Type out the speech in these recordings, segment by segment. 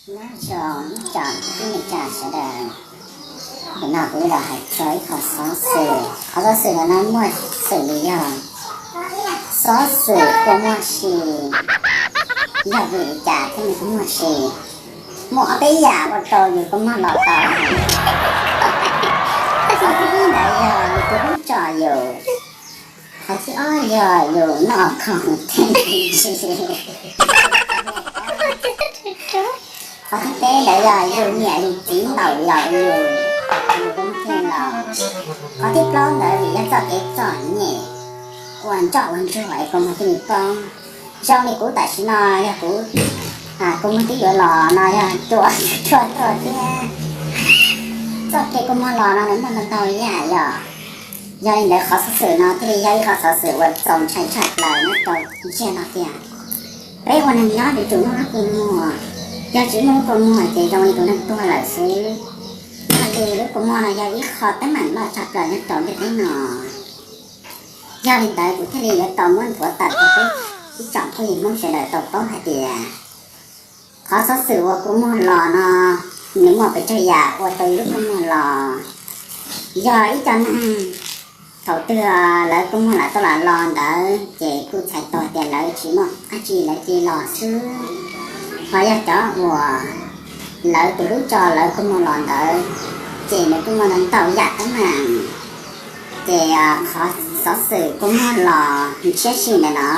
Nyob zoo ib tsoom kwv tij neej tsa sawv daws, nim no kuv los hais txog ib qho xov xwm. Qhov xov xwm no muaj xws li yog xov xwm kua muag si. Yog vim li cas thiaj li kua muag si? Muaj ob peb yam ua rau yus kua muag los tau. Qhov thib ib ntawd yog yus tus hlub tso yus. Qhov thib ob yog yus noj khoom tsis. Qhov thib peb ntawd yog yus niam yus txiv ntaus los yus, yus kua muag thiaj los. Qhov thib plaub ntawd vim yog txoj kev txom nyem ua ntsoj ua ntsuag es kua muag thiaj li poob. Zoo li kuv tam sim no yog kuv kua muag twb yuav los no yog cua, cua tuaj thiab. Txoj kev kua muag los no nws muaj ntau ntau yam yom. Yog li ntawd qhov xov xwm no thiaj li yog ib qho xov xwm uas txaus ntshai tshaj plaws nyob rau ntiaj teb no tiag. Peb ua neeg nyob yuav tsum muaj lub kua muag, yog tsis muaj lub kua muag ces zoo li tus neeg tuag lawm xwb. Yog li lub kua muag no yog ib qho teeb meem loj tshaj plaws nyob rau ntiaj teb no. Yog li ntawd kuv thiaj li yuav tau muab nthuav tawm rau peb ib tsoom phooj ywg Hmoob sawv daws tau paub hais tias qhov xov xwm uas kua muag los no nws muaj pes tsawg yam ua rau yus lub kua muag los. Yog ib co neeg thaum twg lawv kua muag lam tau lam los ntawd ces kuj txhais tau tias lawv tsis muaj dab tsi lawv cia li los xwb. Ho yog cov uas lawv tus hlub tso lawv kua muag los ntawd ces nws kuj muaj ntau yam teeb meem. Ces qhov xov xwm kua muag los ntshiab si ntawm no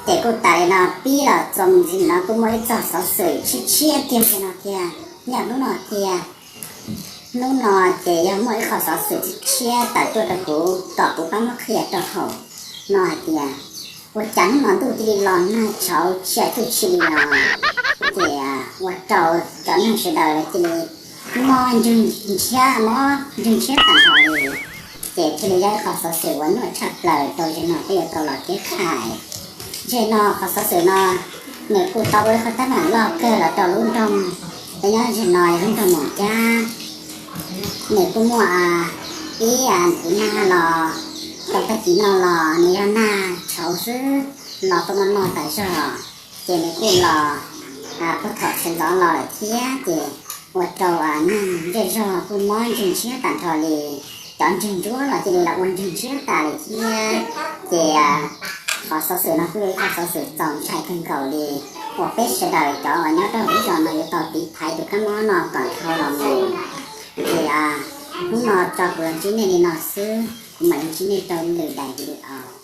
ces kuj tas li no pib los txog ntxiv no kuj muaj ib txog xov xwm tshiab tshiab tiag tiag no tiag. Yog hnub no tiag, hnub no ces yog muaj ib qho xov xwm tshiab tawm tuaj rau kuv kom kuv pab muab qhia rau hauv no hais tias ua cas hnub no ntuj cia li los nag tshauv tsia tuj tsi li no. Ces ua rau cov neeg sawv daws cia li mob ntswg ntshiab, mob ntswg ntshiab tag nrho li. Ces thiaj li yog ib qho xov xwm uas nyuaj tshaj plaws rau zaum no peb yuav tau los keb qhais. Zaum no qhov xov xwm no nws kuj tau ua ib qho teeb meem loj kawg los rau lub nroog, peb nyob zaum no yog lub nroog Moos Cab. Nws kuj muaj ib tus nag los, tau tag kis no los nws yog nag tshauv xwb, los tau no no tas zog, ces nws kuj los puag thaum sawv ntxov los lawm thiab ces ua rau neeg zej zog kuj mob ntswg ntshiab tag nrho li. Cov ntswg ntsuab los cia li los ua ntswg ntshiab tas li thiab. Ces qhov xov xwm no kuj yog ib qho xov xwm txaus ntshai kawg nkaus li uas peb sawv daws cov uas nyob rau hauv lub zos no yuav tau tiv thaiv tus kab mob no kom dhau los mus. Ces hnub no tso kuv los ntsib nej li no xwb, kuv mam li ntsib nej rau lwm daim video.